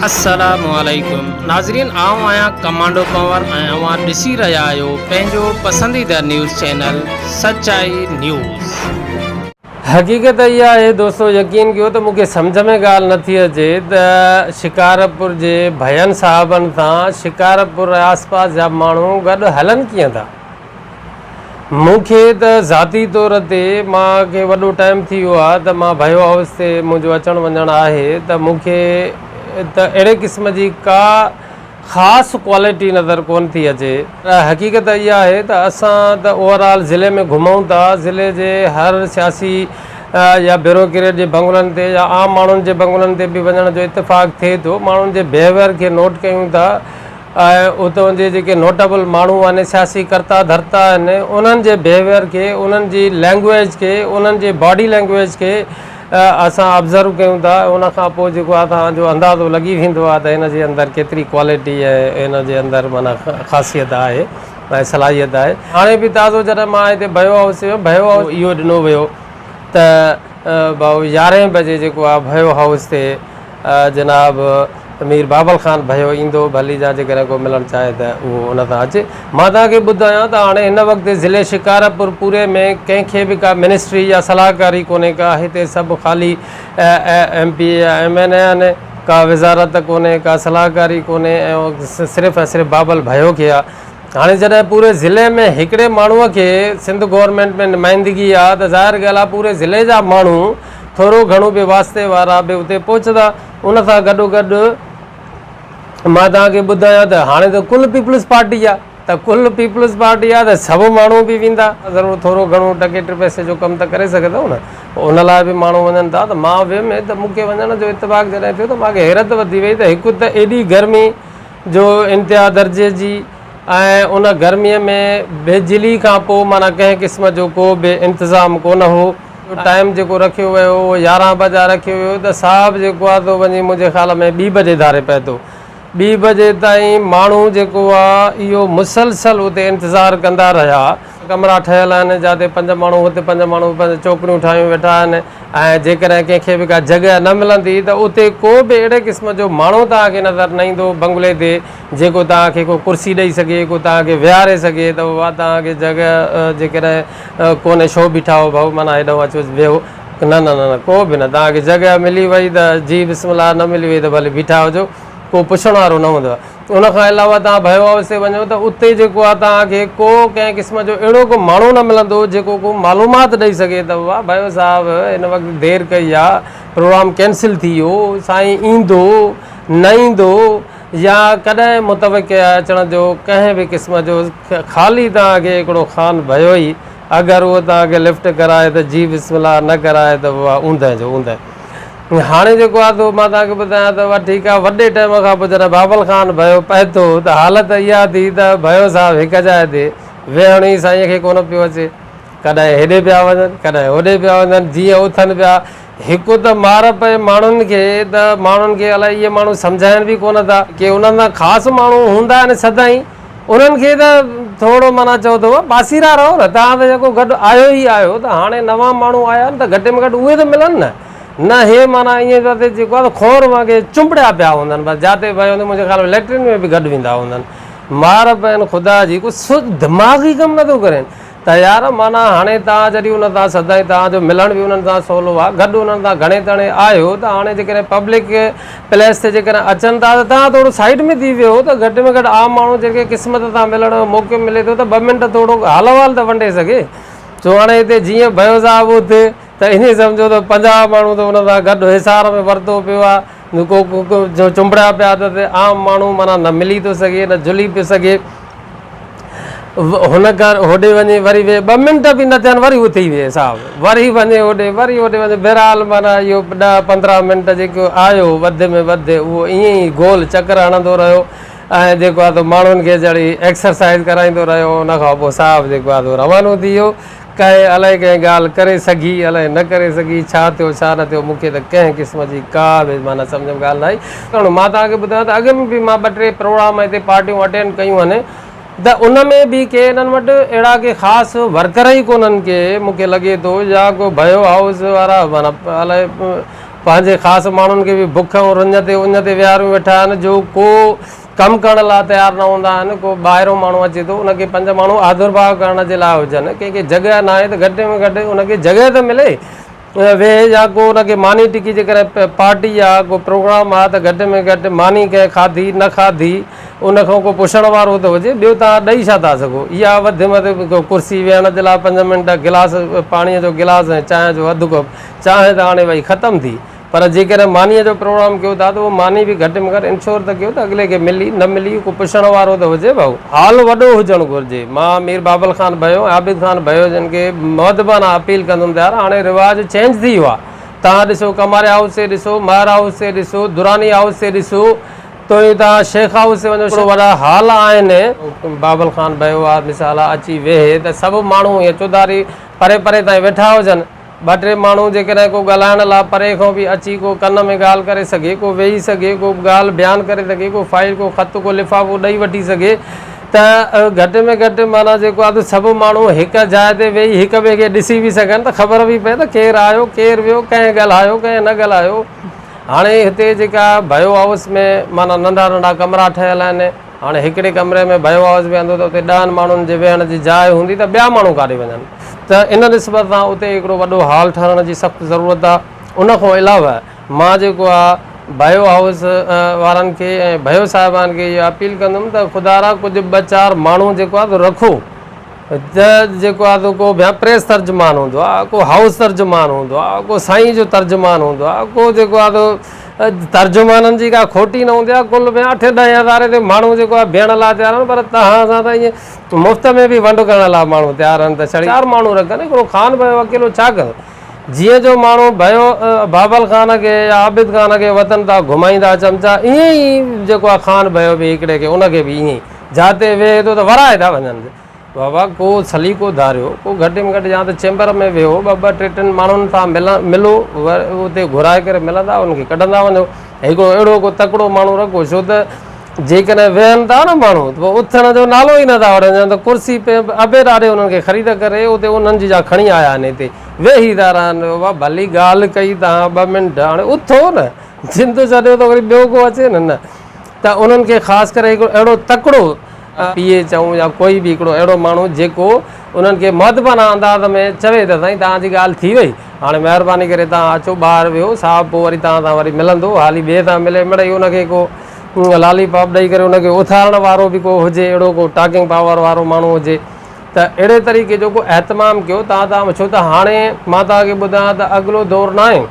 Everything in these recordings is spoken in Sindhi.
السلام عليڪم ناظرين آئون آهيان ڪمانڊو پنور ۽ اوهان ڏسي رهيا آهيو پنهنجو پسنديده نيوز چينل سچائي نيوز. حقيقت اها آهي دوستو يقين ڪيو ته مون کي سمجهه ۾ ڳالهه نه ٿي اچي ته شڪارپور جي ڀين صاحبن سان شڪارپور ۽ آسپاس جا ماڻهو گڏ هلن ڪيئن ٿا؟ مون کي ته ذاتي طور تي مان کي وڏو ٽائيم ٿي ويو آهي ته مان ڀيو هائوس تي منهنجو اچڻ وڃڻ آهي ته مون کي ته اهڙي قسم جي ڪا خاص ڪوالٽي نظر ڪونه ٿي اچي. حقيقت اها آهي ته اسان ته اوور آل ضلعي ۾ گهمون ٿا ضلعي جي هر سياسي يا بيوروڪريٽ جي بنگلن تي يا عام ماڻهن جي بنگلن تي به وڃڻ جو اتفاق ٿئي ٿو ماڻهن جي بيهيويئر کي نوٽ ڪيون ٿا ۽ اتان جي جيڪي نوٽيبل ماڻهو آهن، سياسي ڪرتا ڌرتا آهن، انهن جي بيهيويئر کي، انهن جي لينگويج کي، انهن جي باڊي لينگويج کي اسان آبزرو ڪيون ٿا ۽ ان کان پوء جيڪو آهي اسان جو اندازو لڳي ويندو آهي ته هن جي اندر ڪيتري ڪوالٽي ۽ هن جي اندر معنيٰ خاصيت آهي ۽ صلاحيت آهي. هاڻي به تازو جڏهن مان هتي ڀيو هائوس ويم، ڀيو هائوس اهو ڏنو ويو ته ڀائو يارهين بجي جيڪو آهي ڀيو هائوس تي جناب مير بابل خان ڀيو ايندو، ڀلي جا جيڪڏهن ڪو ملڻ چاهي ته اهو ان سان اچي. مان توهان کي ٻڌايان ته هاڻي هن وقت ضلعي شڪارپور پوري ۾ ڪنهن کي به ڪا منسٽري يا صلاحڪاري ڪونهي ڪا، هتي سڀ خالي ايم پي اي يا ايم اين اي آهن، ڪا وزارت ڪونهي، ڪا صلاحڪاري ڪونهي ۽ صرف ۽ صرف بابل ڀيو کي آهي. هاڻي جڏهن پوري ضلعي ۾ هڪڙي ماڻهوء کي سنڌ گورنمينٽ ۾ نمائندگي آ ته ظاهر ڳالهه آ پوري ضلعي جا ماڻهو ٿورو گهڻو به واسطي وارا به اتي پهچندا. ان سان گڏوگڏ مان توهان کي ٻڌايان ته هاڻي ته ڪل پيپلز پارٽي آ ته ڪل پيپلز پارٽي آ ته سڀ ماڻهو به ويندا. ضرور ٿورو گهڻو ٽڪي ٽي پئسي جو ڪم ته ڪري سگهندؤ نه. ان لاء به ماڻهو وڃن ٿا ته مان ويم ته مون کي وڃڻ جو اتفاق جڏهن ٿيو ته مان کي حيرت وڌي وئي ته هڪ ته ايڏي گرمي جو انتها درجي جي ۽ ان گرميء ۾ بجلي کان پوء معنيٰ ڪنهن قسم جو ڪو به انتظام ڪونه هو. ٽائيم جيڪو رکيو ويو اهو يارهن بجا رکيو ويو ته صاحب جيڪو آ سو وڃي منهنجي خيال ۾ ٻي بجي ڌاري پهتو. ٻي بجي تائين ماڻهو جيڪو آ اهو مسلسل اتي انتظار ڪندا رهيا. ڪمرا ٺهيل آهن جاتي پنج ماڻهو هتي پنج ماڻهو پنج چوڪڙيون ٺاهيون ويٺا آهن ۽ جيڪڏهن ڪنهن کي به ڪا جڳهه نه ملندي ته اتي ڪو به اهڙي قسم جو ماڻهو توهان کي نظر نه ايندو بنگلي تي جيڪو توهان کي ڪو ڪرسي ڏئي سگهي ڪو توهان کي ويهاري سگهي ته بابا توهان کي جڳهه جيڪڏهن ڪونهي ڇو بيٺا آهيو ڀائو معنيٰ هيڏانهن اچو ويهو نه نه نه نه ڪو به نه توهان کي جڳهه ملي وئي ته جي بسم الله نه ملي وئي ته ڀلي بيٺا هجو ڪو پڇڻ وارو نه هوندو آهي. ان کان علاوه توهان ڀيو هائوس تي وڃو ته اتي جيڪو آهي توهان کي ڪو ڪنهن قسم جو اهڙو ڪو ماڻهو نه ملندو جيڪو ڪو معلومات ڏئي سگهي ته بابا ڀيو صاحب هن وقت دير ڪئي آهي پروگرام ڪينسل ٿي ويو سائين ايندو نه ايندو يا ڪڏهن متوقع آهي اچڻ جو ڪنهن به قسم جو خالي توهان کي هڪڙو خان ڀيو ئي اگر اهو توهان کي لفٽ ڪرائي ته جي بسم الله نه ڪرائي ته بابا اوندهه جو اوندهه. هاڻي جيڪو آهي سو مان توهان کي ٻڌايان ته اها ٺيڪ آهي وڏي ٽائيم کان پوء جڏهن بابل خان ڀيو پهتو ته حالت اها ٿي ته ڀيو صاحب هڪ جاء تي ويهڻ ئي سائينء کي ڪونه پيو اچي. ڪڏهن هيڏي پيا وڃن ڪڏهن هوڏي پيا وڃن جيئن اٿن پيا هڪ ته مار پئي ماڻهن کي ته ماڻهن کي الائي اهي ماڻهو سمجهائين به ڪونه ٿا. ڪي انهن سان خاص ماڻهو هوندا آهن سدائين انهن کي ته ٿورو معنيٰ چئو ته پاسيرا رهو نه توهان ته جيڪو گڏ آيو ئي آيو ته هاڻي نوان ماڻهو آيا آهن ته گهٽ ۾ گهٽ اهي ته ملن نه. نه هي معنيٰ ائين پيا ٿئي جيڪو آهي خور وانگي چنبڙيا پيا هوندن بس جاتي پيا هوندن منهنجي خيال ۾ ليٽرين ۾ به گڏ ويندا هوندن مار پين خدا جي ڪو دماغ ئي ڪم نٿو ڪرين ته يار معنيٰ هاڻي توهان جڏهن انهن سان سدائين توهان جو ملڻ به انهن سان سولو آهي گڏ انهن سان گهڻي تڻي آهيو ته هاڻي جيڪڏهن پبلڪ پليس تي جيڪڏهن اچن ٿا ته توهان ٿورو سائيڊ ۾ ٿي ويهو ته گهٽ ۾ گهٽ عام ماڻهو جن کي قسمت سان ملڻ جو موقعو ملي ٿو ته ٻه منٽ ٿورو حال احوال ته ونڊي سگهي سو هاڻي هتي جيئن ڀيو صاحب اٿي ته ائين سمجهو ته 50 ماڻهو ته ان سان گڏ حصار ۾ ورتو پيو آهي، ڪو ڪو چنبڙيا پيا اٿس، عام ماڻهو معنيٰ نه ملي ٿو سگهي نه جلي پيو سگهي. هن کان هوڏي وڃي وري ويهي، ٻه منٽ به نه ٿين وري اٿي ويهي صاحب، وري وڃي هوڏي وري هوڏي وڃي، بهرحال معنيٰ اهو ڏهه 15 منٽ جيڪو آيو وڌ ۾ وڌ اهو ائين ئي گول چڪر هڻندو رهيو ۽ جيڪو آهي سو ماڻهن کي جهڙي ايڪسرسائيز ڪرائيندو رهيو، ان کان پوء صاحب جيڪو آهي سو روانو ٿي ويو. ڪنهن الائي ڪنهن ڳالهه ڪري سگهي الائي نه ڪري سگهي، ڇا ٿيو ڇا نه ٿيو مون کي ته ڪنهن قسم جي ڪا به معنيٰ سمجهه ۾ ڳالهه نه آئي. مان توهان کي ٻڌايان ته اڳ ۾ به مان ٻه ٽي پروگرام هتي پارٽيون اٽينڊ ڪيون آهن ته ان ۾ به ڪي انهن وٽ اهڙا ڪي خاص ورڪر ئي ڪونهن ڪي مون کي لڳي ٿو يا ڪو ڀيو هائوس وارا معنيٰ الائي پنهنجي خاص ماڻهن کي به بک ۽ رڃ تي اڃ تي ويهاريون ويٺا آهن جو ڪو ڪم ڪرڻ لاء تيار نه هوندا آهن ڪو ٻاهرون ماڻهو اچي ٿو ان کي پنج ماڻهو آڌرڀاء ڪرڻ جي لاء هجن ڪنهن کي جڳهه ناهي ته گهٽ ۾ گهٽ ان کي جڳهه ته ملي ويهي يا ڪو ان کي ماني ٽڪي جيڪڏهن پارٽي آ ڪو پروگرام آ ته گهٽ ۾ گهٽ ماني ڪنهن کاڌي نه کاڌي ان کان ڪو پڇڻ وارو ته هجي ٻيو توهان ڏئي ڇا ٿا سگهو اها وڌ ۾ وڌ ڪرسي ويهڻ جي لاء پنج منٽ گلاس پاڻي جو گلاس ۽ چانهه جو اڌ ڪوپ چانهه ته هاڻي وئي ختم ٿي پر جيڪڏهن مانيء جو پروگرام ڪيو ٿا ته اهو ماني به گهٽ ۾ گهٽ انشور ته ڪيو ته اڳلي کي ملي نه ملي ڪو پڇڻ وارو ته هجي ڀائو. حال وڏو هجڻ گهرجي. مان مير بابل خان ڀيو ۽ عابد خان ڀيو جن کي مؤدبانه اپيل ڪندم ته يار هاڻي رواج چينج ٿي ويو آهي. توهان ڏسو ڪماري هائوس تي ڏسو، مهر هائوس تي ڏسو، دراني هائوس تي ڏسو، توهين توهان شيخ هائوس تي وڃو شيخ وڏا هال آهن. بابل خان ڀيو آ مثال آ اچي ويهي ته سڀ ماڻهو ائين چوڌاري پري پري تائين ويٺا هجن. ٻه ٽي ماڻهو جيڪڏهن ڪو ڳالهائڻ لاء پري کان به اچي ڪو ڪن ۾ ڳالهه ڪري سگهي، ڪو ويهي سگهي، ڪو ڳالهه بيان ڪري سگهي، ڪو فائيل، ڪو خط، ڪو لفافو ڏئي وٺي سگهي ته گهٽ ۾ گهٽ معنيٰ جيڪو آهي ته سڀ ماڻهو هڪ جاء تي ويهي هڪ ٻئي کي ڏسي به سگهن ته خبر به پئي ته ڪير آيو، ڪير ويو، ڪنهن ڳالهايو، ڪنهن نه ڳالهايو. هاڻي هتي جيڪا ڀيو هائوس ۾ معنيٰ ننڍا ننڍا ڪمرا ٺهيل آهن. هاڻي هڪڙي ڪمري ۾ ڀيو هائوس ويهندو ته اتي ڏهن ماڻهن جي ويهڻ جي جاء هوندي ته ٻيا ماڻهو ڪاڏي وڃن ته ان نسبت سان اتي هڪڙو وڏو هال ٺهرڻ جي سخت ضرورت آ. ان کان علاوه مان جيڪو آ ڀيو هائوس وارن کي ۽ ڀيو صاحبان کي اها اپيل ڪندم ته خدارا ڪجهه ٻه چار ماڻهو جيڪو آ سو رکو ته جيڪو آ سو ڪو ڀيا پريس ترجمان هوندو آ ڪو هائوس ترجمان هوندو آ ڪو سائين جو ترجمان هوندو آ ڪو جيڪو آ سو ترجمانن جي ڪا کوٽي نه هوندي آ ڪل ڀيا اٺين ڏهين هزارين تي ماڻهو جيڪو آ بيهڻ لاء تيار آهن پر توهان سان ته ائين مفت ۾ به ونڊ ڪرڻ لاء ماڻهو تيار آهن ته ڇڙي چار ماڻهو رکن هڪڙو خان ڀيو اڪيلو ڇا ڪندو جيئن جو ماڻهو ڀيو بابل خان کي يا عابد خان کي وطن تان گهمائيندا چمچا ائين ئي جيڪو آ خان ڀيو به هڪڙي کي ان کي به ائين ئي جاتي ويهي ٿو ته ورائي ٿا وڃن. بابا ڪو سليقو ڌاريو، ڪو گهٽ ۾ گهٽ يا ته چيمبر ۾ ويهو، ٻه ٻه ٽي ٽن ماڻهن سان ملو، اتي گهرائي ڪري ملندا، انهن کي ڪڍندا وڃو. هڪڙو اهڙو ڪو تڪڙو ماڻهو رکو، ڇو ته جيڪڏهن ويهن ٿا نه ماڻهو ته پوء اٿڻ جو نالو ئي نه ٿا وٺن، ڄڻ ته ڪرسي ابي ڏاڏي انهن کي خريد ڪري اتي انهن جي جا کڻي آيا آهن هتي ويهي ٿا رهن. بابا ڀلي ڳالهه ڪئي توهان ٻه منٽ، هاڻي اٿو نه، جند ڇڏيو ته وري ٻيو ڪو اچي نه. نه ته انهن کي خاص ڪري هڪڙو اهڙو تڪڙو پي اي چئون يا ڪوئي به هڪڙو اهڙو ماڻهو جيڪو انهن کي مؤدبانه انداز ۾ چوي ته سائين توهان جي ڳالهه ٿي وئي هاڻي مهرباني ڪري توهان اچو ٻاهر ويهو صاحب پوء وري توهان سان وري ملندو حالي ٻئي سان ملي مڙئي ان کي ڪو لالي پاپ ڏئي ڪري ان کي اٿارڻ وارو به ڪو هجي اهڙو ڪو ٽاڪنگ پاور وارو ماڻهو هجي ته اهڙي طريقي جو ڪو اهتمام ڪيو توهان توهان ڇو ته هاڻي مان توهان کي ٻڌايان ته اڳلو دور ناهي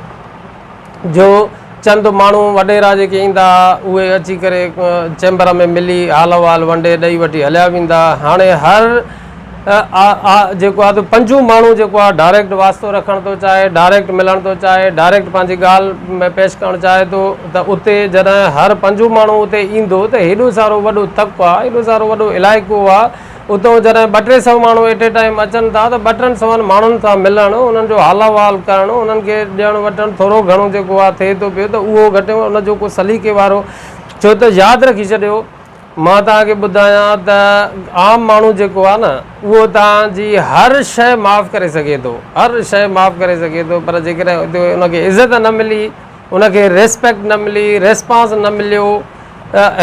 جو چند ماڻهو وڏيرا جيڪي ايندا ها اهي اچي ڪري چيمبر ۾ ملي حال احوال ونڊي ڏئي وٺي هليا ويندا هاڻي هر جيڪو آهي پنجون ماڻهو جيڪو آهي ڊائريڪٽ واسطو رکڻ ٿو چاهي ڊائريڪٽ ملڻ ٿو چاهي ڊائريڪٽ پنهنجي ڳالهه پيش ڪرڻ چاهي ٿو ته اتي جڏهن هر پنجون ماڻهو اتي ايندو ته هيڏو سارو وڏو تڪ آهي هيڏو سارو وڏو علائقو آهي اتو جڏهن ٻه ٽي سئو ماڻهو ايٽ اي ٽائيم اچن ٿا ته ٻه ٽن سون ماڻهن سان ملڻ، انهن جو حال احوال ڪرڻ، انهن کي ڏيڻ وٺڻ ٿورو گهڻو جيڪو آهي ٿئي ٿو پيو ته اهو گهٽ ۾ ان جو ڪو سليقي وارو ڇو ته ياد رکي ڇڏيو مان توهان کي ٻڌايان ته عام ماڻهو جيڪو آهي نه اهو توهان جي هر شيء معاف ڪري سگهي ٿو هر شيء معاف ڪري سگهي ٿو پر جيڪڏهن اتي ان کي عزت نه ملي ان کي ريسپيڪٽ نه ملي ريسپانس نه مليو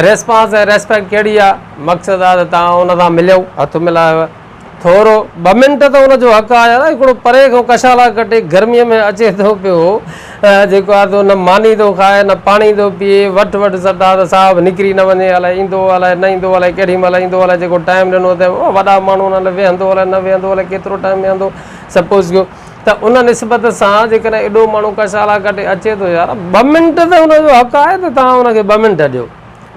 ريسپانس ۽ ريسپيڪٽ ڪهڙي آ؟ مقصد آ ته توهان ان سان مليو، هٿ ملايو، ٿورو ٻه منٽ ته ان جو حق آ يار، هڪڙو پري کان ڪشالا ڪٽي گرميء ۾ اچي ٿو پيو، جيڪو آ سو نه ماني ٿو کائي نه پاڻي ٿو پيئي، وٺ وٺ سٽا ته صاحب نڪري نه وڃي، الائي ايندو الائي نه ايندو، الائي ڪيڏي مهل ايندو، الائي جيڪو ٽائيم ڏنو اٿئي، وڏا ماڻهو ان لاء ويهندو الائي نه ويهندو، الائي ڪيترو ٽائيم ويهندو، سپوز ڪيو ته ان نسبت سان جيڪڏهن ايڏو ماڻهو ڪشالا ڪٽي اچي ٿو يار ٻه منٽ ته ان جو حق آهي ته توهان ان کي ٻه منٽ ڏيو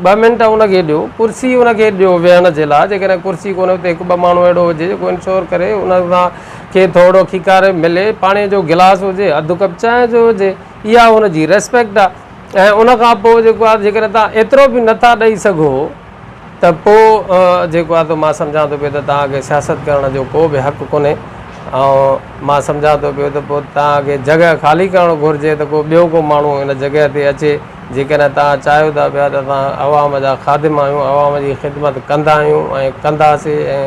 ٻه منٽ ان کي ڏيو ڪرسي ان کي ڏيو ويهڻ جي لاء جيڪڏهن ڪرسي ڪونهي اتي هڪ ٻه ماڻهو اهڙو هجي جيڪو انشور ڪري ان سان کي ٿورو کيڪاري ملي پاڻي جو گلاس هجي اڌ ڪپ چانهه جو هجي اها ان جي ريسپيڪٽ آهي ۽ ان کان پوء جيڪو آهي جيڪڏهن توهان ايترو به نٿا ڏئي سگهو ته پوء جيڪو آهي سو مان سمجهان ٿو پيو ته توهان کي سياست ڪرڻ جو ڪو به حق ڪونهي ۽ مان سمجهان ٿو پيو ته پوء توهان کي جڳهه خالي ڪرڻ گهرجي ته ڪو ٻيو ڪو ماڻهو ان جڳهه تي اچي جيڪڏهن توهان چاهيو ٿا پيا ته اسان عوام جا خادم آهيون عوام جي خدمت ڪندا آهيون ۽ ڪنداسي ۽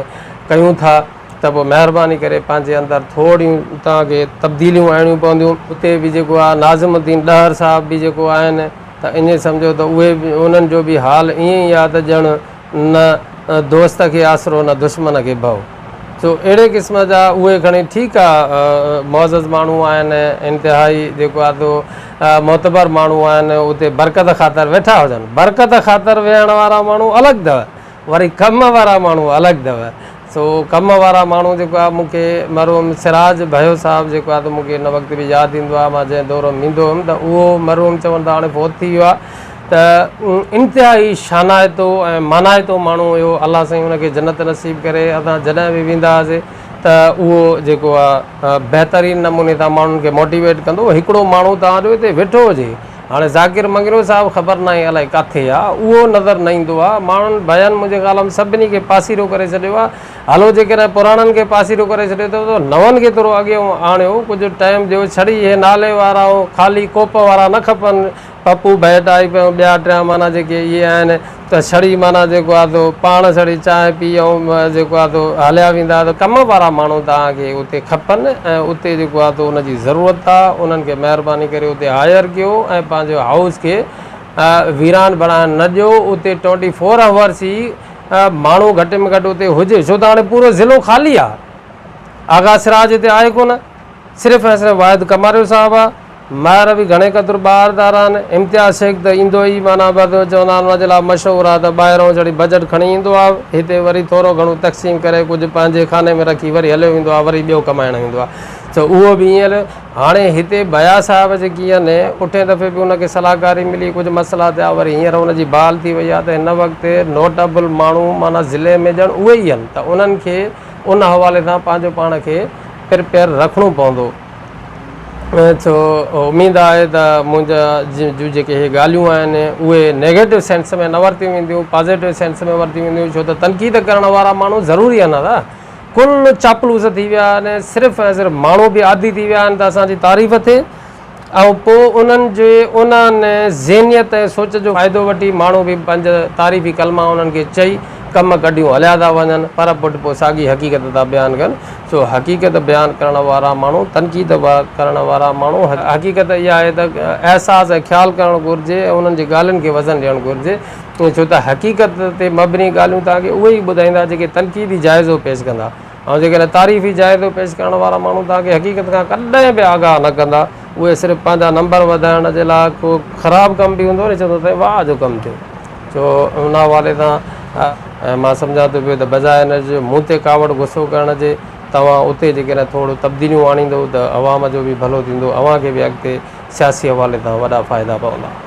ڪيون ٿا. ته پوء مهرباني ڪري پنهنجي اندر ٿورڙيون توهان کي تبديليون آڻڻيون پونديون. اتي به جيڪو آهي ناظم الدين ڏهر صاحب به جيڪو آهن ته ائين سمجهو ته اهي به انهن جو به حال ائين ئي آهي ته ڄڻ نه دوست کي آسرو نه دشمن کي ڀؤ. سو اهڙي قسم جا اهي کڻي ٺيڪ آهي معزز ماڻهو آهن انتهائي جيڪو آهي سو معتبر ماڻهو آهن اتي برڪت خاطر ويٺا هجن. برڪت خاطر ويهڻ وارا ماڻهو الڳ اٿو. وري ڪم وارا ماڻهو الڳ اٿو. سو ڪم وارا ماڻهو جيڪو آهي مون کي مرحوم سراج ڀيو صاحب جيڪو آهي ته مون کي ان وقت به ياد ايندو آهي مان جنهن دور ۾ ويندو هيم ته اهو مرحوم چون ٿا هاڻي فوت ٿي ويو آهي ته انتهائي شانائتو ۽ مانائتو ماڻهو هيو الله سائين ان کي جنت نصيب ڪري اسان جڏهن به ويندا هئاسي ته اهو جيڪو آهي بهترين نموني سان ماڻهن کي موٽيويٽ ڪندو هو هڪڙو ماڻهو توهان جو هتي ويٺو هجي هاڻي ذاڪر مڱريو صاحب خبر ناهي الائي ڪاٿي آ اهو نظر نه ايندو آ ماڻهن ڀين منهنجي خيال م سڀني کي پاسيرو ڪري ڇڏيو آ هلو جيڪڏهن پراڻن کي پاسيرو ڪري ڇڏيو اٿو ته نون کي ٿورو اڳيئون آڻيو ڪجهه ٽائيم ڏيو ڇڙي اهي نالي وارا ۽ خالي ڪوپ وارا نه کپن پپو ڀيٽ آئي پيو ٻيا ٽيان معنيٰ جيڪي اهي آهن ته ڇڙي معنيٰ جيڪو آ سو پاڻ ڇڙي چانهه پي ۽ جيڪو آ سو هليا ويندا ته ڪم وارا ماڻهو توهان کي اتي کپن ۽ اتي جيڪو آ سو ان جي ضرورت آ انهن کي مهرباني ڪري اتي هائير ڪيو ۽ پنهنجو هائوس کي ويران بڻائڻ نه ڏيو اتي ٽوئنٽي فور آورس ئي ماڻهو گهٽ ۾ گهٽ اتي هجي ڇو ته هاڻي پورو ضلعو خالي آ آغا سراج هتي آهي ڪونه صرف ۽ صرف واحد ڪماريو صاحب آ. ماهر به گهڻي قدر ٻاهر ڌار آهن. امتياز شيخ ته ايندو ئي معنيٰ بس چوندا آهن ان جي لاء مشهور آهي ته ٻاهرئون چڙهي بجيٽ کڻي ايندو آهي. هتي وري ٿورو گهڻو تقسيم ڪري ڪجهه پنهنجي خاني ۾ رکي وري هليو ويندو آهي وري ٻيو ڪمائڻ ويندو آهي. سو اهو به ائين هليو. هاڻي هتي ڀيا صاحب جيڪي آهن پٺئين دفعي به ان کي صلاحڪاري ملي ڪجهه مسئلا ٿيا وري هينئر ان جي بحال ٿي وئي آهي ته هن وقت نوٽبل ماڻهو معنيٰ ضلعي ۾ ڄڻ اهي ئي آهن ته انهن کي ان حوالي سان پنهنجو پاڻ کي پرپيئر رکڻو پوندو. سو اميد آهي ته منهنجا جون جيڪي هي ڳالهيون آهن اهي نيگيٽو سينس ۾ نه ورتيون وينديون پازيٽو سينس ۾ ورتيون وينديون ڇو ته تنقيد ڪرڻ وارا ماڻهو ضروري آهن دادا ڪل چاپلوس ٿي ويا آهن صرف ۽ صرف ماڻهو به عادي ٿي ويا آهن ته اسان جي تعريف ٿئي ۽ پوء انهن جي انهن ذهنيت ۽ سوچ جو فائدو وٺي ماڻهو به پنج تعريفي ڪلما انهن کي چئي ڪم ڪڍيون هليا ٿا وڃن پر پٽ پوء ساڳي حقيقت ٿا بيان ڪن سو حقيقت بيان ڪرڻ وارا ماڻهو تنقيد ڪرڻ وارا ماڻهو حقيقت اها آهي ته احساس ۽ خيال ڪرڻ گهرجي ۽ انهن جي ڳالهين کي وزن ڏيڻ گهرجي ڇو ته حقيقت تي مبني ڳالهيون توهان کي اهي ئي ٻڌائيندا جيڪي تنقيدي جائزو پيش ڪندا. ۽ جيڪڏهن تعريفي جائزو پيش ڪرڻ وارا ماڻهو توهان کي حقيقت کان ڪڏهن به آگاهه نه ڪندا، اهي صرف پنهنجا نمبر وڌائڻ جي لاء ڪو خراب ڪم به هوندو نه چوندو سائين واهه جو ڪم ٿيو ڇو ان حوالي سان ۽ مان سمجهان ٿو پيو ته بجاء ان جي مون تي ڪاوڙ غصو ڪرڻ جي توهان اتي جيڪڏهن ٿورو تبديليون آڻيندو ته عوام جو به ڀلو ٿيندو اوهان کي به اڳتي سياسي حوالي سان وڏا فائدا پوندا.